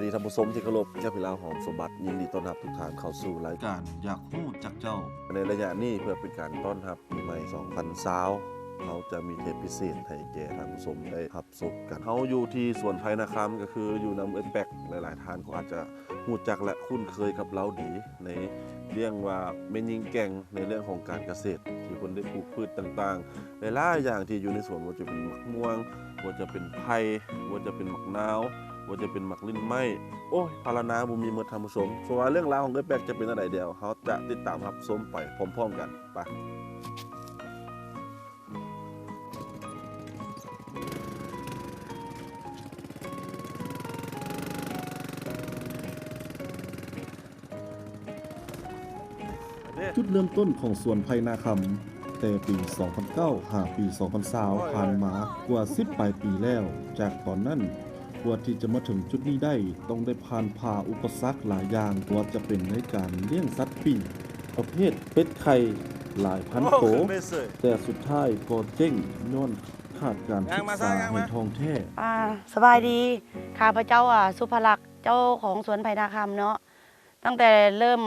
ດີ ທ່ານຜູ້ຊົມທີ່ເຄົາລົບ, ແກ້ວພິລາວ ຫອມສົມບັດ ຍິນດີຕ້ອນຮັບທຸກທ່ານເຂົ້າສູ່ລາຍການຢາກຮູ້ຈັກເຈົ້າ. ໃນໄລຍະນີ້ ເພື່ອເປັນການຕ້ອນຮັບປີໃໝ່ສອງພັນຊາວ ເຮົາຈະມີເທບພິເສດໃຫ້ແກ່ທ່ານຜູ້ຊົມໄດ້ຮັບຊົມກັນ. ເຮົາຢູ່ທີ່ສວນໄຜ່ນາຄຳ ກໍຄືຢູ່ນຳເອື້ອຍແປັກ, ຫຼາຍໆທ່ານກໍອາດຈະຮູ້ຈັກ ແລະ ຄຸ້ນເຄີຍກັບລາວດີ ໃນເລື່ອງວ່າແມ່ຍິງແກ່ງ ໃນເລື່ອງຂອງການກະເສດ ທີ່ເພິ່ນໄດ້ປູກພືດຕ່າງໆ ຫຼາຍໆຢ່າງທີ່ຢູ່ໃນສວນ, ບໍ່ວ່າຈະເປັນໝາກມ່ວງ, ບໍ່ວ່າຈະເປັນໄຜ່, ບໍ່ວ່າຈະເປັນໝາກນາວ, ບໍ່ວ່າຈະເປັນໝາກລິ້ນໄມ້, ໂອ້ຍ ພັນລະນາບໍ່ມີໝົດ ທ່ານຜູ້ຊົມ. ສ່ວນວ່າເລື່ອງລາວຂອງເອື້ອຍແປັກຈະເປັນແນວໃດ, ດຽວເຮົາຈະຕິດຕາມຮັບຊົມໄປພ້ອມໆກັນ. ໄປ. ຈຸດເລີ່ມຕົ້ນຂອງສວນໄຜ່ນາຄຳ ແຕ່ປີສອງພັນເກົ້າ ຫາປີສອງພັນຊາວ ຜ່ານມາກວ່າສິບປາຍປີແລ້ວ. ຈາກຕອນນັ້ນ ກວ່າທີ່ຈະມາເຖິງຈຸດນີ້ໄດ້ ຕ້ອງໄດ້ຜ່ານຜ່າອຸປະສັກຫຼາຍຢ່າງ, ບໍ່ວ່າຈະເປັນໃນການລ້ຽງສັດປີກ ປະເພດເປັດໄຂ່ຫຼາຍພັນໂຕ, ແຕ່ສຸດທ້າຍກໍເຈັ້ງຍ້ອນຂາດການສຶກສາໃຫ້ທ່ອງແທ້. ອ່າ ສະບາຍດີ, ຂ້າພະເຈົ້າ ອ່າ ສຸພະລັກ ເຈົ້າຂອງສວນໄຜ່ນາຄຳເນາະ. ຕັ້ງແຕ່ເລີ່ມ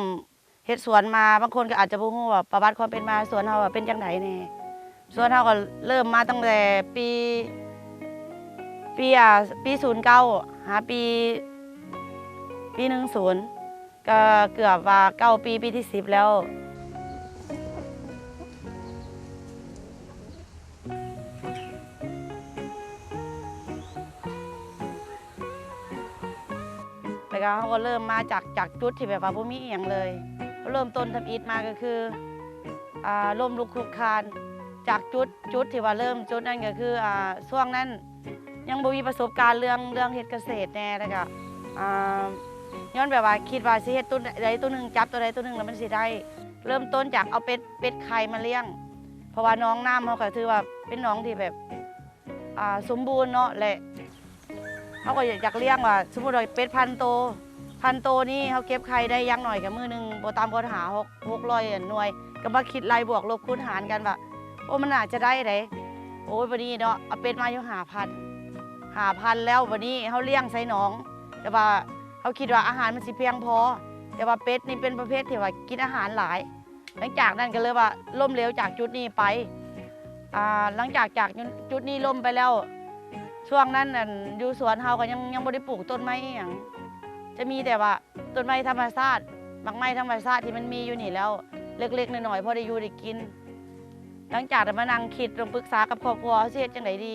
ເຮັດສວນມາ, ບາງຄົນກໍອາດຈະບໍ່ຮູ້ວ່າປະຫວັດຄວາມເປັນມາສວນເຮົາວ່າເປັນຈັ່ງໃດແດ່. ສວນເຮົາກໍເລີ່ມມາຕັ້ງແຕ່ປີ ປີ ອ່າ ປີສູນເກົ້າ ຫາປີ ປີໜຶ່ງສູນ ກໍເກືອບວ່າເກົ້າປີ, ປີທີສິບແລ້ວ. ແລ້ວກໍເຮົາກໍເລີ່ມມາຈາກ ຈາກຈຸດທີ່ແບບວ່າບໍ່ມີອີ່ຫຍັງເລີຍ. ເລີ່ມຕົ້ນທຳອິດມາກໍຄື ອ່າ ລົ້ມລຸກຄຸກຄານ ຈາກຈຸດ ຈຸດທີ່ວ່າເລີ່ມ ຈຸດນັ້ນກໍຄື ອ່າ ຊ່ວງນັ້ນຍັງບໍ່ມີປະສົບການເລື່ອງ ເລື່ອງເຮັດກະເສດແດ່ ແລ້ວກໍ ອ່າ ຍ້ອນແບບວ່າຄິດວ່າຊິເຮັດໂຕໃດໂຕໜຶ່ງ ຈັບໂຕໃດໂຕໜຶ່ງແລ້ວມັນຊິໄດ້. ເລີ່ມຕົ້ນຈາກເອົາເປັດ ເປັດໄຂ່ມາລ້ຽງ ເພາະວ່າໜອງນ້ຳເຮົາກໍຖືວ່າເປັນໜອງທີ່ແບບ ອ່າ ສົມບູນເນາະ ແລະ ເຮົາກໍຢາກ ຢາກລ້ຽງວ່າ ສົມມຸດວ່າເປັດພັນໂຕ ພັນໂຕນີ້ເຮົາເກັບໄຂ່ໄດ້ຢ່າງໜ້ອຍກໍມື້ໜຶ່ງບໍ່ຕ່ຳກວ່າຫ້າ ຫົກ ຫົກຮ້ອຍໜ່ວຍ. ກໍມາຄິດໄລ່ບວກລົບຄູນຫານກັນວ່າ ໂອ້ ມັນໜ້າຈະໄດ້ເດ້. ໂອ້ຍ ບັດນີ້ເນາະ ເອົາເປັດມາຢູ່ຫ້າພັນ ຫ້າພັນແລ້ວ ບັດນີ້ເຮົາລ້ຽງໃສ່ໜອງ ແຕ່ວ່າເຮົາຄິດວ່າອາຫານມັນຊິພຽງພໍ ແຕ່ວ່າເປັດນີ້ເປັນປະເພດທີ່ວ່າກິນອາຫານຫຼາຍ. ຫຼັງຈາກນັ້ນກໍເລີຍວ່າລົ້ມເຫຼວຈາກຈຸດນີ້ໄປ. ອ່າ ຫຼັງຈາກ ຈາກຈຸດນີ້ລົ້ມໄປແລ້ວ ຊ່ວງນັ້ນ ອັນ ຢູ່ສວນເຮົາກໍຍັງ ຍັງບໍ່ໄດ້ປູກຕົ້ນໄມ້ອີ່ຫຍັງ ຈະມີແຕ່ວ່າຕົ້ນໄມ້ທຳມະຊາດ ໝາກໄມ້ທຳມະຊາດທີ່ມັນມີຢູ່ນີ້ແລ້ວ ເລັກໆນ້ອຍໆ ພໍໄດ້ຢູ່ໄດ້ກິນ. ຫຼັງຈາກນັ້ນມານັ່ງຄິດ ຕ້ອງປຶກສາກັບຄອບຄົວ ເຮົາຊິເຮັດຈັ່ງໃດດີ?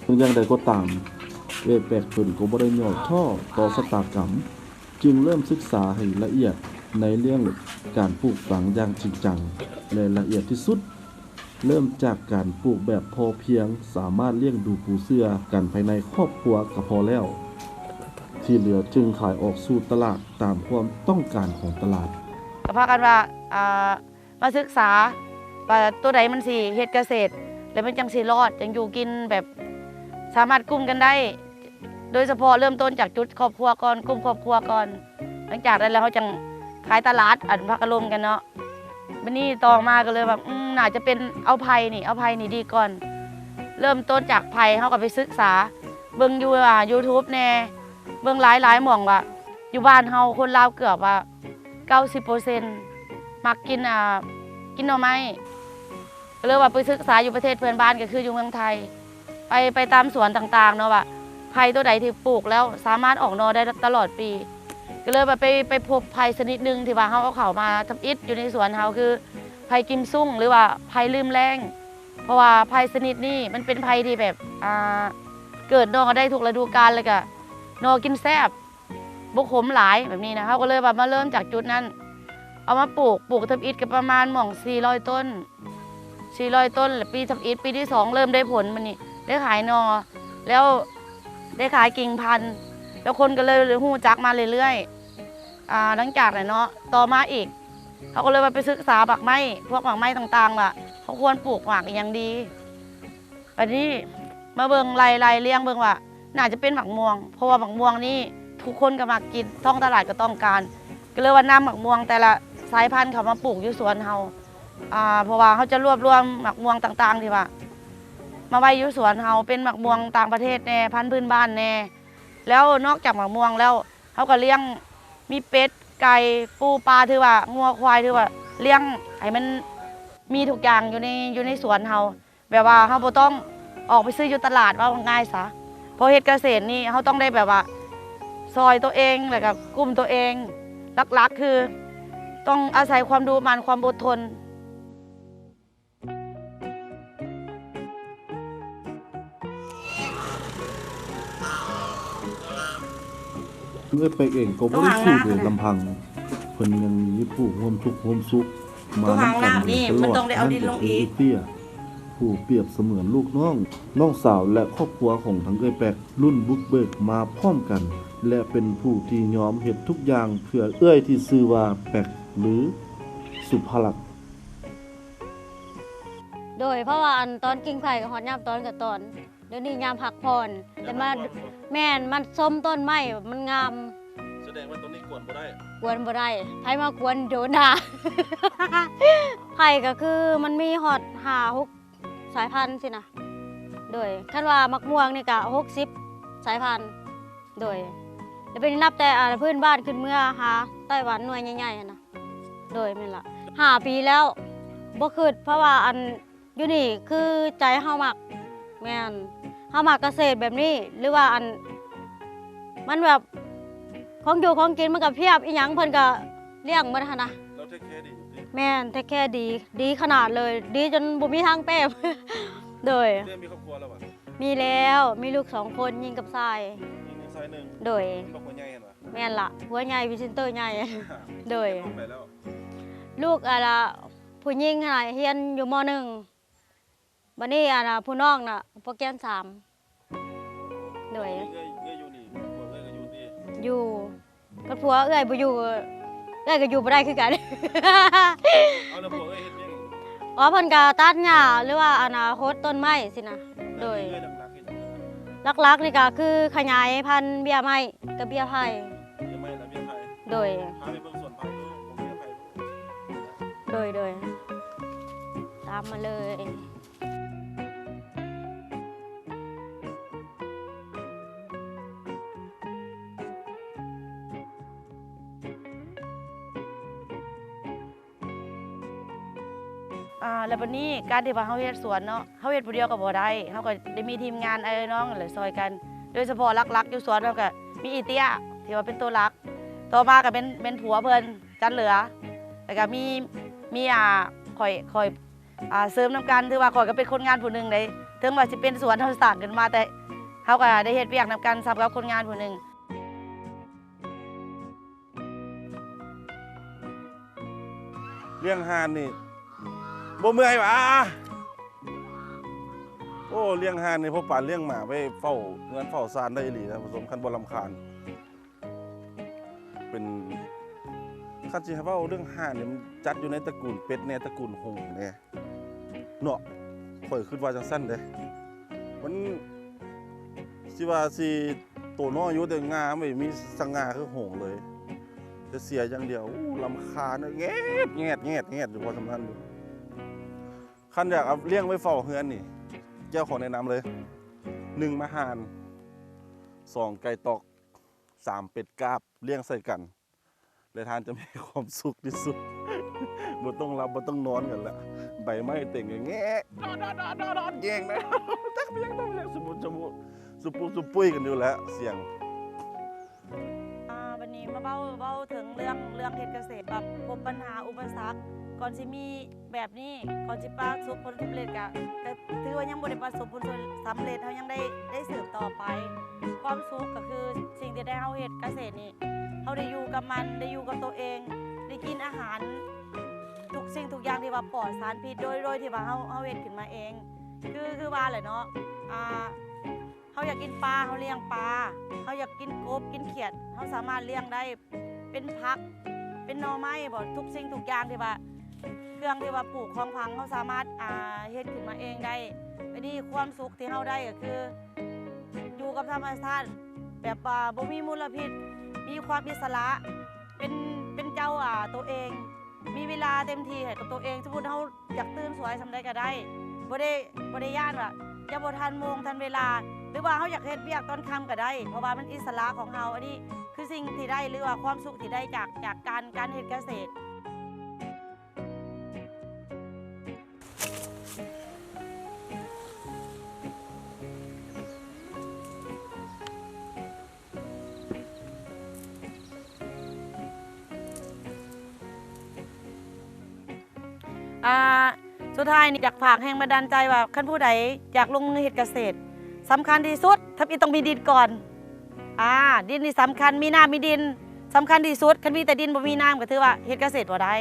ເຖິງຢ່າງໃດກໍຕາມ ເອື້ອຍແປກເພິ່ນກໍບໍ່ໄດ້ຫຍໍ້ທໍ້ຕໍ່ຊະຕາກຳ. ຈຶ່ງເລີ່ມສຶກສາໃຫ້ລະອຽດໃນເລື່ອງການປູກຝັງຢ່າງຈິງຈັງ ແລະ ລະອຽດທີ່ສຸດ. ເລີ່ມຈາກການປູກແບບພໍພຽງ, ສາມາດລ້ຽງດູປູເສືອກັນພາຍໃນຄອບຄົວກໍພໍແລ້ວ, ທີ່ເຫຼືອຈຶ່ງຂາຍອອກສູ່ຕະຫຼາດຕາມຄວາມຕ້ອງການຂອງຕະຫຼາດ. ກໍພາກັນວ່າ ອ່າ ມາສຶກສາວ່າໂຕໃດມັນຊິເຮັດກະເສດ ແລ້ວມັນຈັ່ງຊິລອດ ຈັ່ງຢູ່ກິນແບບສາມາດກຸ້ມກັນໄດ້. ໂດຍສະເພາະເລີ່ມຕົ້ນຈາກຈຸດຄອບຄົວກ່ອນ ກຸ່ມຄອບຄົວກ່ອນ. ຫຼັງຈາກນັ້ນແລ້ວເຮົາຈັ່ງຂາຍຕະຫຼາດ ອັນ ພາກະລົມກັນເນາະ. ບັດນີ້ຕໍ່ມາກໍເລີຍວ່າ ອືມ ໜ້າຈະເປັນເອົາໄຜ່ນີ້ ເອົາໄຜ່ນີ້ດີກ່ອນ. ເລີ່ມຕົ້ນຈາກໄຜ່ ເຮົາກໍໄປສຶກສາເບິ່ງຢູ່ ອ່າ ຢູທູບແດ່ ເບິ່ງຫຼາຍໆໝ່ອງວ່າ ຢູ່ບ້ານເຮົາຄົນລາວເກືອບວ່າເກົ້າສິບເປີເຊັນມັກກິນ ອ່າ ກິນໜໍ່ໄມ້. ກໍເລີຍວ່າໄປສຶກສາຢູ່ປະເທດເພື່ອນບ້ານ ກໍຄືຢູ່ເມືອງໄທ ໄປ ໄປຕາມສວນຕ່າງໆເນາະ ວ່າໄຜ່ໂຕໃດທີ່ປູກແລ້ວສາມາດອອກໜໍ່ໄດ້ຕະຫຼອດປີ. ກໍເລີຍວ່າໄປ ໄປພົບໄຜ່ຊະນິດໜຶ່ງທີ່ວ່າເຮົາເອົາເຂົ້າມາທຳອິດຢູ່ໃນສວນເຮົາ ຄືໄຜ່ກິມສຸ້ງ ຫຼືວ່າໄຜ່ລືມແລ້ງ. ເພາະວ່າໄຜ່ຊະນິດນີ້ມັນເປັນໄຜ່ທີ່ແບບ ອ່າ ເກີດໜໍ່ໄດ້ທຸກລະດູການ ແລ້ວກະໜໍ່ກິນແຊບ ບໍ່ຂົມຫຼາຍແບບນີ້ນະ. ເຮົາກໍເລີຍວ່າມາເລີ່ມຈາກຈຸດນັ້ນ ເອົາມາປູກ ປູກທຳອິດກໍປະມານໝ່ອງສີ່ຮ້ອຍຕົ້ນ ສີ່ຮ້ອຍຕົ້ນ ແລ້ວປີທຳອິດ ປີທີສອງເລີ່ມໄດ້ຜົນ ບັດນີ້ໄດ້ຂາຍໜໍ່ ແລ້ວໄດ້ຂາຍກິ່ງພັນ ແລ້ວຄົນກໍເລີຍຮູ້ຈັກມາເລື້ອຍໆ. ອ່າ ຫຼັງຈາກນັ້ນເນາະ ຕໍ່ມາອີກ ເຮົາກໍເລີຍວ່າໄປສຶກສາໝາກໄມ້ ພວກໝາກໄມ້ຕ່າງໆ ວ່າເຮົາຄວນປູກໝາກອີ່ຫຍັງດີ. ບັດນີ້ມາເບິ່ງໄລ່ ໄລ່ລຽງເບິ່ງວ່າໜ້າຈະເປັນໝາກມ່ວງ ເພາະວ່າໝາກມ່ວງນີ້ທຸກຄົນກໍມັກກິນ ທ້ອງຕະຫຼາດກໍຕ້ອງການ. ກໍເລີຍວ່ານຳໝາກມ່ວງແຕ່ລະສາຍພັນເຂົ້າມາປູກຢູ່ສວນເຮົາ ອ່າ ເພາະວ່າເຮົາຈະລວບລວມໝາກມ່ວງຕ່າງໆ ທີ່ວ່າມາໄວ້ຢູ່ສວນເຮົາ ເປັນໝາກມ່ວງຕ່າງປະເທດແດ່ ພັນພື້ນບ້ານແດ່. ແລ້ວນອກຈາກໝາກມ່ວງແລ້ວ ເຮົາກໍລ້ຽງ ມີເປັດ ໄກ່ ປູ ປາ ຖືວ່າງົວຄວາຍ ຖືວ່າລ້ຽງໃຫ້ມັນມີທຸກຢ່າງຢູ່ໃນ ຢູ່ໃນສວນເຮົາ. ແບບວ່າເຮົາບໍ່ຕ້ອງອອກໄປຊື້ຢູ່ຕະຫຼາດ ເວົ້າງ່າຍໆຊະ. ເພາະເຮັດກະເສດນີ້ ເຮົາຕ້ອງໄດ້ແບບວ່າຊ່ອຍຕົວເອງ ແລ້ວກໍກຸ້ມຕົວເອງ. ຫຼັກໆຄືຕ້ອງອາໄສຄວາມດຸໝັ່ນ ຄວາມອົດທົນ. ເອື້ອຍແປກເອງກໍບໍ່ໄດ້ຢູ່ໂດຍລຳພັງ, ເພິ່ນຍັງມີຜູ້ຮ່ວມທຸກຮ່ວມສຸກມານຳກັນໂດຍຕະຫຼອດ, ນັ້ນກໍຄືເອື້ອຍເຕ້ຍ ຜູ້ປຽບສະເໝືອນລູກນ້ອງ, ນ້ອງສາວ ແລະ ຄອບຄົວຂອງທັງເອື້ອຍແປກ ລຸ້ນບຸກເບີກມາພ້ອມກັນ ແລະ ເປັນຜູ້ທີ່ຍອມເຮັດທຸກຢ່າງເພື່ອເອື້ອຍທີ່ຊື່ວ່າແປກ ຫຼື ສຸພາລັດ. ໂດຍ ເພາະວ່າອັນຕອນກິ້ງໄຜ່ກໍຮອດຍາມຕອນກໍຕອນ, ດຽວນີ້ຍາມພັກຜ່ອນ ແຕ່ມາ ແມ່ນ ມາຊົມຕົ້ນໄມ້ມັນງາມ. ສະແດງວ່າຕົວນີ້ກວນບໍ່ໄດ້ ກວນບໍ່ໄດ້ ໃຜມາກວນໂດນດ່າ. ໄຜ່ກໍຄືມັນມີຮອດຫ້າຫົກສາຍພັນຊີ້ນະ. ໂດຍ ຄັນວ່າໝາກມ່ວງນີ້ກະຫົກສິບສາຍພັນ. ໂດຍ ແລ້ວເປັນນັບແຕ່ ອ່າ ພື້ນບ້ານຂຶ້ນເມືອຫາໄຕ້ຫວັນໜ່ວຍໃຫຍ່ໆຫັ້ນນະ. ໂດຍ ແມ່ນລະ ຫ້າປີແລ້ວ ບໍ່ຄິດ ເພາະວ່າອັນ ຢູ່ນີ້ຄືໃຈເຮົາມັກ. ແມ່ນ ເຮົາມັກກະເສດແບບນີ້ ຫຼືວ່າອັນ ມັນແບບ ຂອງຢູ່ຂອງກິນມັນກະພຽບ ອີ່ຫຍັງເພິ່ນກະລ້ຽງໝົດຫັ້ນນະ. ລາວເທກແຄດີຢູ່ຕິ? ແມ່ນ ເທກແຄດີ ດີຂະໜາດເລີຍ ດີຈົນບໍ່ມີທາງແປບ. ໂດຍ ເຕ້ຍມີຄອບຄົວແລ້ວຫວາ? ມີແລ້ວ ມີລູກສອງຄົນ ຍິງກັບຊາຍ. ຍິງກັບຊາຍໜຶ່ງ. ໂດຍ ແມ່ນລະ ຫົວໃຫຍ່ ພຣີເຊັນເຕີໃຫຍ່. ໂດຍ ລູກ ອັນລະ ຜູ້ຍິງຫັ້ນນະ ຮຽນຢູ່ ມໍໜຶ່ງ ບັດນີ້ ອັນນະ ຜູ້ນ້ອງນະ ປະກຽນສາມ. ໂດຍ ເອື້ອຍ ເອື້ອຍຢູ່ນີ້ ຜົວເອື້ອຍກໍຢູ່ຕິ? ຢູ່ ຄັນຜົວເອື້ອຍບໍ່ຢູ່ ເອື້ອຍກໍຢູ່ບໍ່ໄດ້ຄືກັນ. ເອົາ ແລ້ວຜົວເອື້ອຍເຮັດຫຍັງ? ອໍ ເພິ່ນກໍຕັດຫຍ້າ ຫຼືວ່າ ອັນນະ ຫົດຕົ້ນໄມ້ຊີ້ນະ. ໂດຍ ເອື້ອຍຫຼັກໆເຮັດຫຍັງ? ຫຼັກໆນີ້ກໍຄືຂະຫຍາຍພັນເບ້ຍໄມ້ກັບເບ້ຍໄຜ່. ເບ້ຍໄມ້ແລະເບ້ຍໄຜ່. ໂດຍ ພາໄປເບິ່ງສວນໄຜ່ດູ ເບິ່ງເບ້ຍໄຜ່ດູ. ໂດຍ ໂດຍ ຕາມມາເລີຍ. ອ່າ ແລ້ວບັດນີ້ການທີ່ວ່າເຮົາເຮັດສວນເນາະ ເຮົາເຮັດຜູ້ດຽວກໍບໍ່ໄດ້ ເຮົາກໍໄດ້ມີທີມງານອ້າຍເອື້ອຍນ້ອງແຫຼະຊ່ອຍກັນ. ໂດຍສະເພາະຫຼັກໆຢູ່ສວນເຮົາກໍມີອີເຕ້ຍທີ່ວ່າເປັນໂຕຫຼັກ, ຕໍ່ມາກໍເປັນ ແມ່ນຜົວເພິ່ນ ຈັນເຫຼືອ ແລ້ວກໍມີ ມີ ອ່າ ຂ້ອຍ ຂ້ອຍ ອ່າ ເສີມນຳກັນ ຖືວ່າຂ້ອຍກໍເປັນຄົນງານຜູ້ໜຶ່ງເດ້. ເຖິງວ່າຊິເປັນສວນເຮົາສ້າງຂຶ້ນມາ ແຕ່ເຮົາກໍໄດ້ເຮັດວຽກນຳກັນສ່ຳກັບຄົນງານຜູ້ໜຶ່ງ. ລ້ຽງຫ່ານນີ້ບໍ່ເມື່ອຍຫວາ? ໂອ້ ລ້ຽງຫ່ານນີ້ພໍປານລ້ຽງໝາໄວ້ເຝົ້າເຮືອນເຝົ້າຊານໄດ້ອີ່ຫຼີນະທ່ານຜູ້ຊົມ ຄັນບໍ່ລຳຄານ. ເປັນ ຄັນຊິໃຫ້ເວົ້າເລື່ອງຫ່ານນີ້ ມັນຈັດຢູ່ໃນຕະກູນເປັດແດ່ ຕະກູນຫົງແດ່ເນາະ, ຂ້ອຍຄິດວ່າຈັ່ງຊັ້ນເດ້. ມັນຊິວ່າຊິໂຕນ້ອຍຢູ່ ແຕ່ງາມເວີຍ ມີສະຫງ່າຄືຫົງເລີຍ, ແຕ່ເສຍຢ່າງດຽວ ໂອ້ ລຳຄານ ແງດ ແງດ ແງດ ແງດຢູ່ ພໍສຳຄັນຢູ່. ຄັນຢາກເອົາລ້ຽງໄວ້ເຝົ້າເຮືອນນີ້ ແກ້ວຂໍແນະນຳເລີຍ, ໜຶ່ງ ມາຫ່ານ, ສອງ ໄກ່ຕອກ, ສາມ ເປັດກາບ, ລ້ຽງໃສ່ກັນ ແລະ ທ່ານຈະມີຄວາມສຸກທີ່ສຸດ. ບໍ່ຕ້ອງຫຼັບ ບໍ່ຕ້ອງນອນກັນລະ, ໃບໄມ້ເຕັມແງ່ ດອດໆໆໆ ແຍ່ງນະ ຈັກເປັນຫຍັງ ຈັກເປັນຫຍັງ ສຸປຸ ສຸປຸ ສຸປຸ ສຸປຸຍກັນຢູ່ແຫຼະ ສຽງ. ອ່າ ບັດນີ້ມາເວົ້າ ເວົ້າເຖິງເລື່ອງ ເລື່ອງເຮັດກະເສດ ແບບພົບບັນຫາອຸປະສັກ ກ່ອນຊິມີ ແບບນີ້ ກ່ອນຊິປະສົບຜົນສຳເລັດ ກະ ກະຖືວ່າຍັງບໍ່ໄດ້ປະສົບຜົນສຳເລັດ, ເຮົາຍັງໄດ້ ໄດ້ສືບຕໍ່ໄປ. ຄວາມສຸກກໍຄືສິ່ງທີ່ໄດ້ເຮົາເຮັດກະເສດນີ້ ເຮົາໄດ້ຢູ່ກັບມັນ, ໄດ້ຢູ່ກັບໂຕເອງ, ໄດ້ກິນອາຫານທຸກສິ່ງທຸກຢ່າງທີ່ວ່າປອດສານພິດ ໂດຍ ໂດຍທີ່ວ່າເຮົາ ເຮົາເຮັດຂຶ້ນມາເອງ. ຄື ຄືວ່າແຫຼະເນາະ ອ່າ ເຮົາຢາກກິນປາ ເຮົາລ້ຽງປາ, ເຮົາຢາກກິນກົບ ກິນຂຽດ ເຮົາສາມາດລ້ຽງໄດ້. ເປັນຜັກ ເປັນໜໍ່ໄມ້ບໍ ທຸກສິ່ງທຸກຢ່າງທີ່ວ່າ ເຄື່ອງທີ່ວ່າປູກຂອງຝັງ ເຮົາສາມາດ ອ່າ ເຮັດຂຶ້ນມາເອງໄດ້. ອັນນີ້ຄວາມສຸກທີ່ເຮົາໄດ້ກໍຄື ຢູ່ກັບທຳມະຊາດ ແບບວ່າບໍ່ມີມົນລະພິດ ມີຄວາມອິດສະຫຼະ ເປັນ ເປັນເຈົ້າ ອ່າ ໂຕເອງ ມີເວລາເຕັມທີ່ໃຫ້ກັບໂຕເອງ. ສົມມຸດເຮົາຢາກຕື່ນສວຍສ່ຳໃດກໍໄດ້ ບໍ່ໄດ້ ບໍ່ໄດ້ຢ້ານວ່າຈະບໍ່ທັນໂມງທັນເວລາ. ຫຼືວ່າເຮົາຢາກເຮັດວຽກຕອນຄ່ຳກໍໄດ້ ເພາະວ່າມັນອິດສະຫຼະຂອງເຮົາ. ອັນນີ້ຄືສິ່ງທີ່ໄດ້ ຫຼືວ່າຄວາມສຸກທີ່ໄດ້ຈາກ ຈາກການ ການເຮັດກະເສດ. ອ່າ ສຸດທ້າຍນີ້ຢາກຝາກແຮງບັນດານໃຈວ່າ ຄັນຜູ້ໃດຢາກລົງມືເຮັດກະເສດ ສຳຄັນທີ່ສຸດ ທຳອິດຕ້ອງມີດິນກ່ອນ. ອ່າ ດິນນີ້ສຳຄັນ, ມີນ້ຳມີດິນສຳຄັນທີ່ສຸດ. ຄັນມີແຕ່ດິນບໍ່ມີນ້ຳ ກໍຖືວ່າເຮັດກະເສດບໍ່ໄດ້.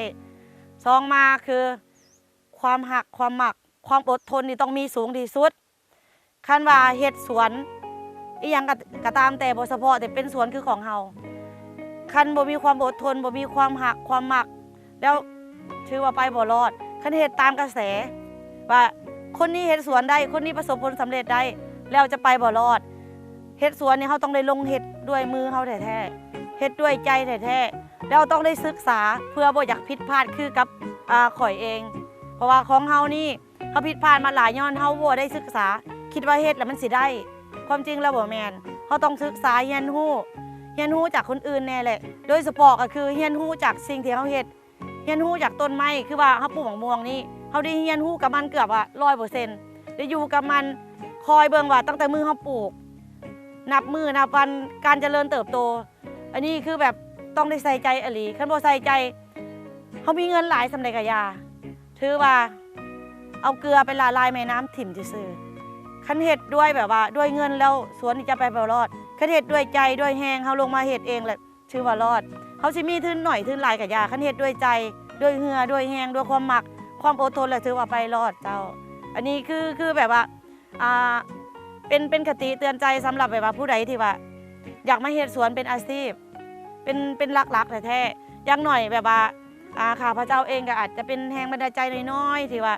ສອງມາຄື ຄວາມຮັກ ຄວາມມັກ ຄວາມອົດທົນນີ້ຕ້ອງມີສູງທີ່ສຸດ. ຄັນວ່າເຮັດສວນອີ່ຫຍັງກໍ ກໍຕາມແຕ່ ບໍ່ສະເພາະແຕ່ເປັນສວນຄືຂອງເຮົາ ຄັນບໍ່ມີຄວາມອົດທົນ ບໍ່ມີຄວາມຮັກ ຄວາມມັກ ແລ້ວຖືວ່າໄປບໍ່ລອດ. ຄັນເຮັດຕາມກະແສ ວ່າຄົນນີ້ເຮັດສວນໄດ້ ຄົນນີ້ປະສົບຜົນສຳເລັດໄດ້ ແລ້ວຈະໄປບໍ່ລອດ. ເຮັດສວນນີ້ເຮົາຕ້ອງໄດ້ລົງເຮັດດ້ວຍມືເຮົາແທ້ໆ ເຮັດດ້ວຍໃຈແທ້ໆ ແລ້ວຕ້ອງໄດ້ສຶກສາ ເພື່ອບໍ່ຢາກຜິດພາດຄືກັບ ອ່າ ຂ້ອຍເອງ. ເພາະວ່າຂອງເຮົານີ້ ເຮົາຜິດພາດມາຫຼາຍ ຍ້ອນເຮົາບໍ່ໄດ້ສຶກສາ ຄິດວ່າເຮັດແລ້ວມັນຊິໄດ້. ຄວາມຈິງແລ້ວບໍ່ແມ່ນ. ເຮົາຕ້ອງສຶກສາຮຽນຮູ້ ຮຽນຮູ້ຈາກຄົນອື່ນແດ່ແຫຼະ ໂດຍສະເພາະກໍຄືຮຽນຮູ້ຈາກສິ່ງທີ່ເຮົາເຮັດ ຮຽນຮູ້ຈາກຕົ້ນໄມ້. ຄືວ່າເຮົາປູກໝາກມ່ວງນີ້ ເຮົາໄດ້ຮຽນຮູ້ກັບມັນເກືອບວ່າຮ້ອຍເປີເຊັນ ໄດ້ຢູ່ກັບມັນ ຄອຍເບິ່ງວ່າຕັ້ງແຕ່ມື້ເຮົາປູກ ນັບມື້ນັບວັນ ການຈະເລີນເຕີບໂຕ. ອັນນີ້ຄືແບບຕ້ອງໄດ້ໃສ່ໃຈອີ່ຫຼີ ຄັນບໍ່ໃສ່ໃຈ ເຮົາມີເງິນຫຼາຍສ່ຳໃດກໍຢ່າ ຖືວ່າເອົາເກືອໄປລະລາຍແມ່ນ້ຳຖິ້ມຊື່ໆ. ຄັນເຮັດດ້ວຍແບບວ່າດ້ວຍເງິນແລ້ວ ສວນນີ້ຈະໄປບໍ່ລອດ. ຄັນເຮັດດ້ວຍໃຈດ້ວຍແຮງ ເຮົາລົງມາເຮັດເອງແຫຼະ ຖືວ່າລອດ. ເຮົາຊິມີທຶນໜ້ອຍທຶນຫຼາຍກໍຢ່າ ຄັນເຮັດດ້ວຍໃຈ ດ້ວຍເຫື່ອ ດ້ວຍແຮງ ດ້ວຍຄວາມມັກ ຄວາມອົດທົນ ແລ້ວຖືວ່າໄປລອດເຈົ້າ. ອັນນີ້ຄື ຄືແບບວ່າ ອ່າ ເປັນ ເປັນຄະຕິເຕືອນໃຈສຳລັບແບບວ່າຜູ້ໃດທີ່ວ່າຢາກມາເຮັດສວນເປັນອາຊີບ ເປັນ ເປັນຫຼັກໆແທ້ໆ. ຢ່າງໜ້ອຍແບບວ່າ ອ່າ ຂ້າພະເຈົ້າເອງກໍອາດຈະເປັນແຮງບັນດານໃຈນ້ອຍໆ ທີ່ວ່າ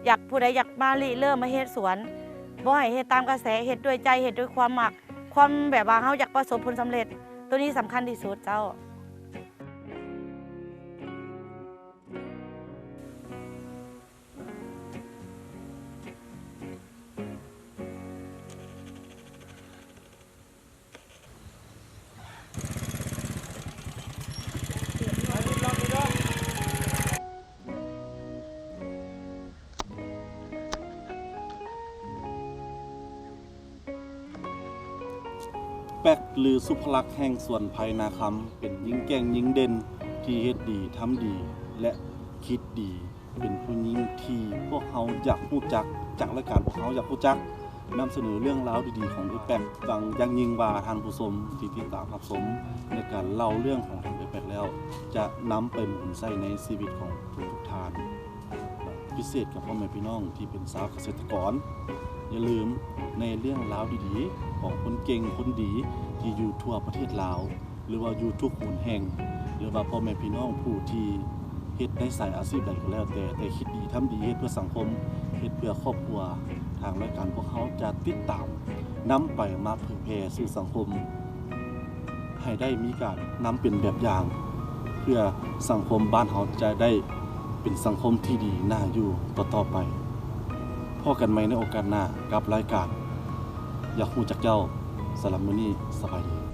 ຢາກ ຜູ້ໃດຢາກມາລິເລີ່ມມາເຮັດສວນ ບໍ່ໃຫ້ເຮັດຕາມກະແສ ເຮັດດ້ວຍໃຈ ເຮັດດ້ວຍຄວາມມັກ ຄວາມແບບວ່າເຮົາຢາກປະສົບຜົນສຳເລັດ ໂຕນີ້ສຳຄັນທີ່ສຸດເຈົ້າ. ແປັກ ຫຼື ສຸພະລັກແຫ່ງສວນໄພນາຄຳ ເປັນຍິງເກັ່ງຍິງເດັ່ນ ທີ່ເຮັດດີ ທຳດີ ແລະ ຄິດດີ ເປັນຜູ້ຍິງທີ່ພວກເຮົາຢາກຮູ້ຈັກ. ຈາກລາຍການພວກເຮົາຢາກຮູ້ຈັກ ນຳສະເໜີເລື່ອງລາວດີໆຂອງເອື້ອຍແປັກ. ຫວັງຢ່າງຍິ່ງວ່າທ່ານຜູ້ຊົມທີ່ຕິດຕາມຮັບຊົມ ໃນການເລົ່າເລື່ອງຂອງທ່ານເອື້ອຍແປັກແລ້ວ ຈະນຳໄປໝູນໃຊ້ໃນຊີວິດຂອງທຸກໆທ່ານ. ພິເສດກັບພໍ່ແມ່ພີ່ນ້ອງທີ່ເປັນຊາວກະເສດຕະກອນ ຢ່າລືມໃນເລື່ອງລາວດີໆຂອງຄົນເກັ່ງຄົນດີທີ່ຢູ່ທົ່ວປະເທດລາວ ຫຼືວ່າຢູ່ທຸກຫົນແຫ່ງ ຫຼືວ່າພໍ່ແມ່ພີ່ນ້ອງຜູ້ທີ່ເຮັດໃນສາຍອາຊີບໃດກໍແລ້ວແຕ່ ແຕ່ຄິດດີທຳດີ ເຮັດເພື່ອສັງຄົມ ເຮັດເພື່ອຄອບຄົວ, ທາງລາຍການພວກເຮົາຈະຕິດຕາມນຳໄປມາເຜີຍແຜ່ສູ່ສັງຄົມ ໃຫ້ໄດ້ມີການນຳເປັນແບບຢ່າງ ເພື່ອສັງຄົມບ້ານເຮົາຈະໄດ້ເປັນສັງຄົມທີ່ດີໜ້າຢູ່ຕໍ່ໆໄປ. ພໍ້ກັນໃໝ່ໃນໂອກາດໜ້າກັບລາຍການຢາກຮູ້ຈັກເຈົ້າ. ສຳລັບມື້ນີ້ ສະບາຍດີ.